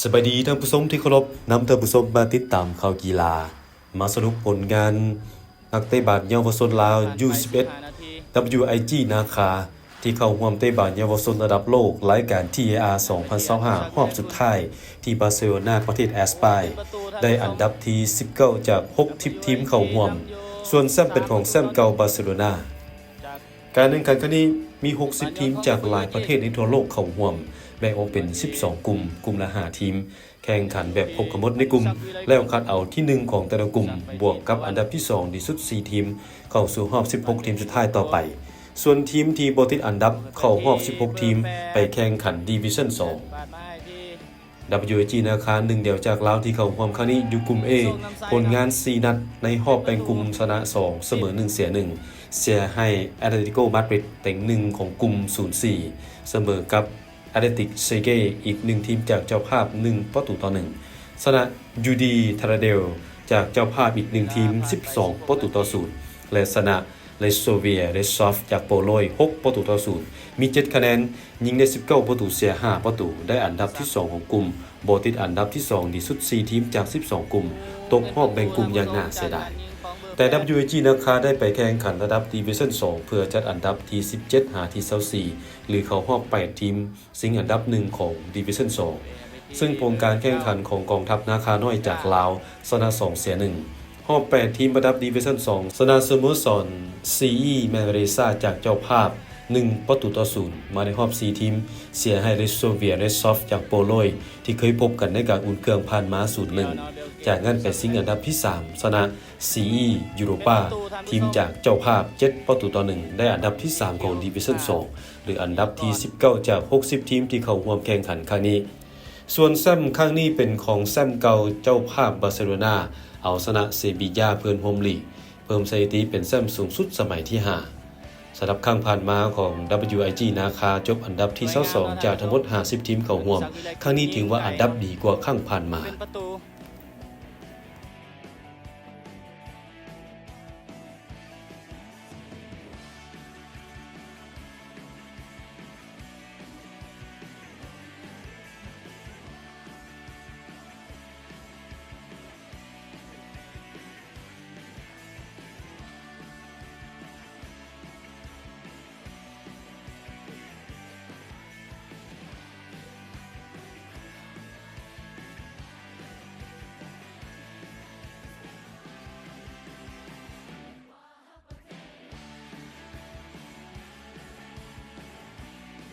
ສະບາຍດີທ່ານຜູ້ຊົມທີ່ເຄົາລົບ, ນຳທ່ານຜູ້ຊົມມາຕິດຕາມຂ່າວກິລາ. ມາສະຫຼຸບຜົນງານນັກເຕະບານເຍົາວະຊົນລາວ ຢູສິບເອັດ ດັບເບິນຢູໄອຈີ ນາຄາ ທີ່ເຂົ້າຮ່ວມເຕະບານເຍົາວະຊົນລະດັບໂລກ ລາຍການ ທີເອອາ ສອງພັນຊາວຫ້າ ຮອບສຸດທ້າຍ ທີ່ບາເຊໂລນາ ປະເທດແອັດສະປາຍ ໄດ້ອັນດັບທີສິບເກົ້າຈາກຫົກສິບທີມເຂົ້າຮ່ວມ, ສ່ວນແຊ້ມເປັນຂອງແຊ້ມເກົ່າບາເຊໂລນາ. ການແຂ່ງຂັນຄັ້ງນີ້ມີຫົກສິບທີມຈາກຫຼາຍປະເທດໃນທົ່ວໂລກເຂົ້າຮ່ວມ, ແບ່ງອອກເປັນສິບສອງກຸ່ມ, ກຸ່ມລະຫ້າທີມ, ແຂ່ງຂັນແບບພົບກັນໝົດໃນກຸ່ມ ແລ້ວຄັດເອົາທີໜຶ່ງຂອງແຕ່ລະກຸ່ມ ບວກກັບອັນດັບທີສອງດີສຸດສີ່ທີມ ເຂົ້າສູ່ຮອບສິບຫົກທີມສຸດທ້າຍຕໍ່ໄປ. ສ່ວນທີມທີ່ບໍ່ຕິດອັນດັບເຂົ້າຮອບສິບຫົກທີມ ໄປແຂ່ງຂັນດີວິຊັນສອງ. ດັບເບິນຢູໄອຈີ ນາຄາ ໜຶ່ງດຽວຈາກລາວທີ່ເຂົ້າຮ່ວມຄັ້ງນີ້ຢູ່ກຸ່ມເອ, ຜົນງານສີ່ນັດໃນຮອບແບ່ງກຸ່ມ ຊະນະສອງ ສະເໝີໜຶ່ງ ເສຍໜຶ່ງ, ເສຍໃຫ້ແອັດເລຕິໂກມາດຣິດເຕັງໜຶ່ງຂອງກຸ່ມ ສູນສີ່ ສະເໝີກັບແອັດເລຕິກເຊເກ ອີກໜຶ່ງທີມຈາກເຈົ້າພາບ ໜຶ່ງປະຕູຕໍ່ໜຶ່ງ, ຊະນະຢູດີທາຣາເດລຈາກເຈົ້າພາບອີກໜຶ່ງທີມ ສິບສອງປະຕູຕໍ່ສູນ ແລະ ຊະນະ ເຣສໂຊເວຍເຣສຊອບຈາກໂປໂລຍ ຫົກປະຕູຕໍ່ສູນ ມີເຈັດຄະແນນ, ຍິງໄດ້ສິບເກົ້າປະຕູ ເສຍຫ້າປະຕູ, ໄດ້ອັນດັບທີສອງຂອງກຸ່ມ, ບໍ່ຕິດອັນດັບທີສອງດີສຸດສີ່ທີມຈາກສິບສອງກຸ່ມ, ຕົກຮອບແບ່ງກຸ່ມຢ່າງໜ້າເສຍດາຍ. ແຕ່ດັບເບິນຢູໄອຈີ ນາຄາ ໄດ້ໄປແຂ່ງຂັນລະດັບດີວິຊັນສອງ ເພື່ອຈັດອັນດັບທີສິບເຈັດຫາທີຊາວສີ່ ຫຼື ເຂົ້າຮອບແປດທີມ ຊິງອັນດັບໜຶ່ງຂອງດີວິຊັນສອງ ເຊິ່ງຜົນການແຂ່ງຂັນຂອງກອງທັບນາຄານ້ອຍຈາກລາວ ຊະນະສອງ ເສຍໜຶ່ງ. ຮອບແປດທີມລະດັບດີວິຊັນສອງ ຊະນະສະໂມສອນ ຊີອີ ແມນເຣຊາ ຈາກເຈົ້າພາບ ໜຶ່ງປະຕູຕໍ່ສູນ, ມາໃນຮອບສີ່ທີມ ເສຍໃຫ້ເຣສໂຊເວຍເຣສຊອບຈາກໂປໂລຍ ທີ່ເຄີຍພົບກັນໃນການອຸ່ນເຄື່ອງຜ່ານມາ ສູນໜຶ່ງ. ຈາກນັ້ນໄປຊິງອັນດັບທີສາມ ຊະນະ ຊີອີ ຢູໂຣປາ ທີມຈາກເຈົ້າພາບ ເຈັດປະຕູຕໍ່ໜຶ່ງ ໄດ້ອັນດັບທີສາມຂອງດີວິຊັນສອງ ຫຼື ອັນດັບທີສິບເກົ້າຈາກຫົກສິບທີມທີ່ເຂົ້າຮ່ວມແຂ່ງຂັນຄັ້ງນີ້. ສ່ວນແຊ້ມຄັ້ງນີ້ເປັນຂອງແຊ້ມເກົ່າເຈົ້າພາບບາເຊໂລນາ ເອົາຊະນະເຊບີຢາເພື່ອນຮ່ວມລີກ ເພີ່ມສະຖິຕິເປັນແຊ້ມສູງສຸດສະໄໝທີຫ້າ. ສຳລັບຄັ້ງຜ່ານມາຂອງ ດັບເບິນຢູໄອຈີ ນາຄາ ຈົບອັນດັບທີຊາວສອງຈາກທັງໝົດຫ້າສິບທີມເຂົ້າຮ່ວມ, ຄັ້ງນີ້ຖືວ່າອັນດັບດີກວ່າຄັ້ງຜ່ານມາ.